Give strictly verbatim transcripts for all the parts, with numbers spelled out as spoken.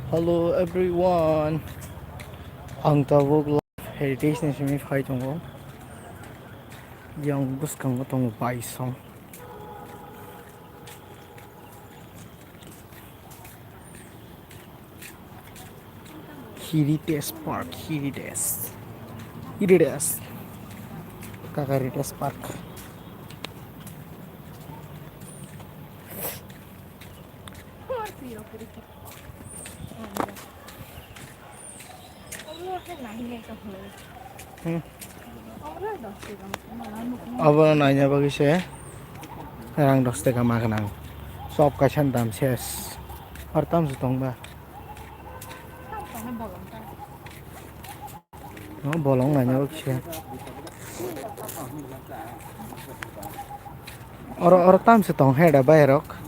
Hello everyone. Ang tabuk Life Heritage ni simi phai tongo. Yang bwskango tongo baisong. Heritage Park, Heritage. Heritage. Kaka Heritage Park. Hmm. Abo naina bagwi se rang dos taka ma gwnang. Sob kaisa dam ses. Ar tam se tong ba. No, bolong naina bagwi se. Oro, oro tam se tong he da bayarok.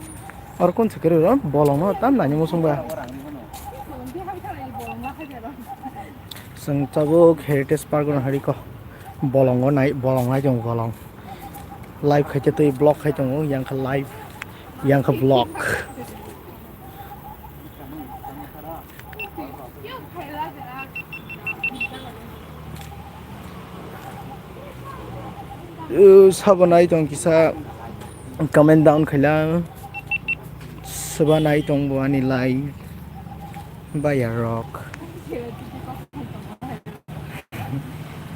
Oro kun se kwrwi ro, bolong no tam nani musung ba. Chwng tabuk Heritage Park no hari ko. Bolong o nai, bolong nai tongo bolong. Live khai twi vlog khai tongo, yang kha live, yang kha vlog. Uh, sabo nai tong kisa comment down khaila. Soba nai tong bo ani live. Bayarok.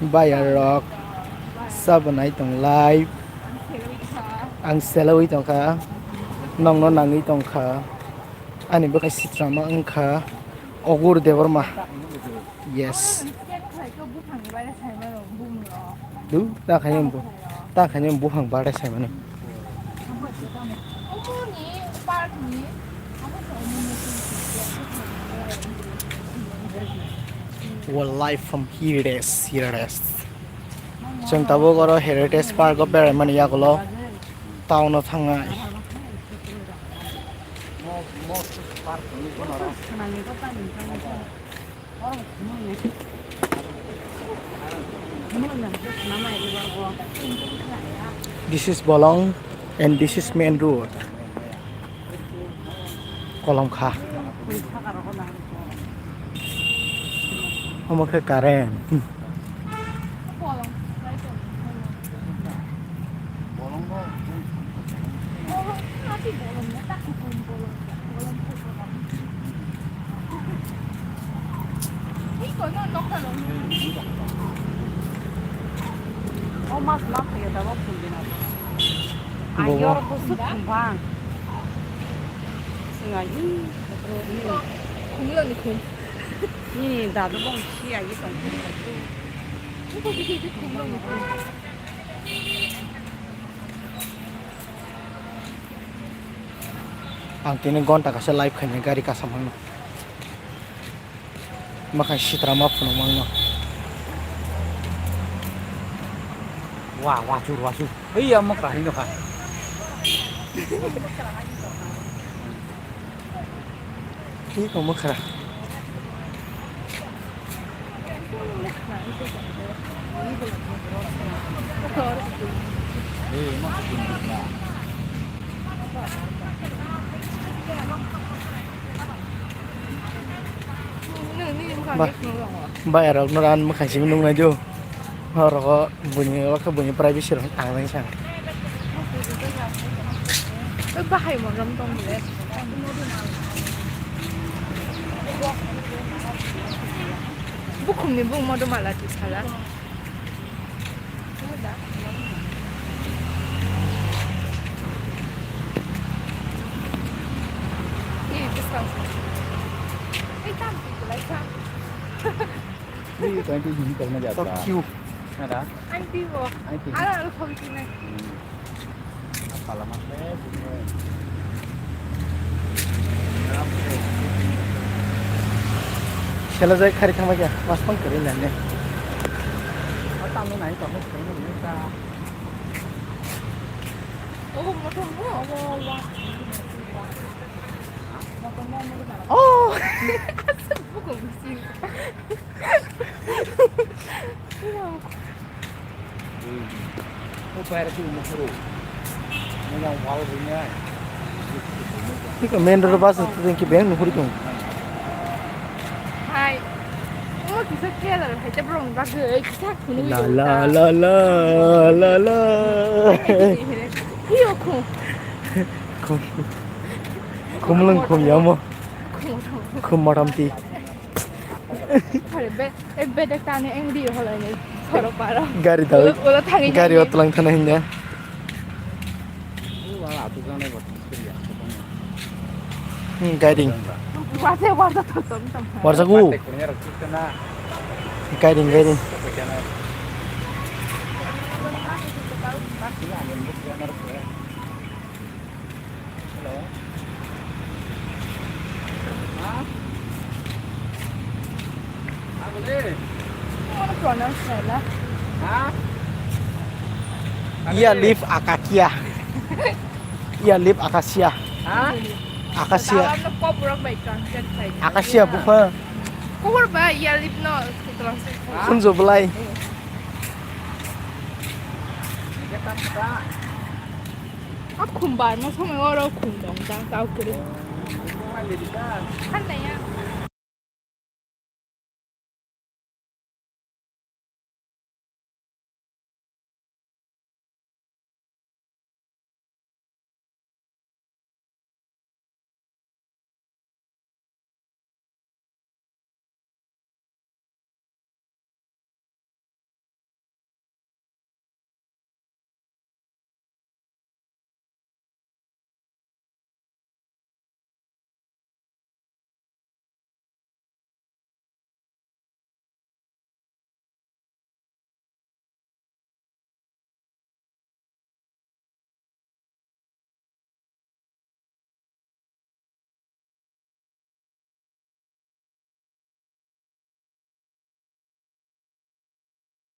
Bayarok. Sabo nai tong live. Ang selawi tongkha. Nongno nangwi tongkha. Ani bwkhai sitrama wngkha Ogur Debbarma. Yes. Du, ta khaiyang bu, ta khaiyang buphang bade saimano. Well, live from Heritage, Heritage. Chwng tabuk oro Heritage Park o berai mani yagulo town o thangnai. This is Bolong and this is main road. Kolomkha. Omo khe current. O mas lam kaya da bo phun din abo. Bobo. Ayor ko suk bang. Singa hi. Khumlo ni khum. Ni dadu bong si ayi tong. Khumlo ni khum. Ang tini gonta kaisa live khainai gari kasamano. Makhai sitra ma phunuk mangno. Wa, wa, chur, wa, chur. Hei, ya, makra, hino kha. Hi ko makra. Ba, bayarok no ran mwkhang simi nung nai do. Oro buini, o khe buini privacy rok tang nai sa. Oi, bahai mo rom tong le. Bukhum ni bung mo do mala ti sala. Ih, bwskang. Ih, tam ti kulai sa. Ih, twenty hini tongma jat. So cute. Ada? Ang ti bo. Ang ti. Ala ala sawi ti nai. Hmm. Apa lama teh? Sela jai khari thangma kya? Mas pang kari nane. Tamo nai tamo kari nane ta. Oh, motor mo. Oh, wa. Oh. Buko bisi. Iko main road bus tu tengki beng nuhuri tung. Kisa kela hai te borok ni bagwi kisa khunu. La la la la la la. Hiyo khum. Khum. Khumlung khum yamo. Khum. Khum motamti. Are be, e bedek tani engri holai ni sorok paro. Gari dawai. Ulo, ulo thangwi gari nai. O tlang thana hinga. Hmm, guiding. Warsa, warsa thok thok thok. Warsa ku. Guiding, guiding. Ia leaf akakia. Ia leaf akasia. Akasia. Akasia bupha. Kobor ba ia leaf no translate. Khunju belai. A khum barma somoi oro khum dong jang tau kwrwi. Khan nai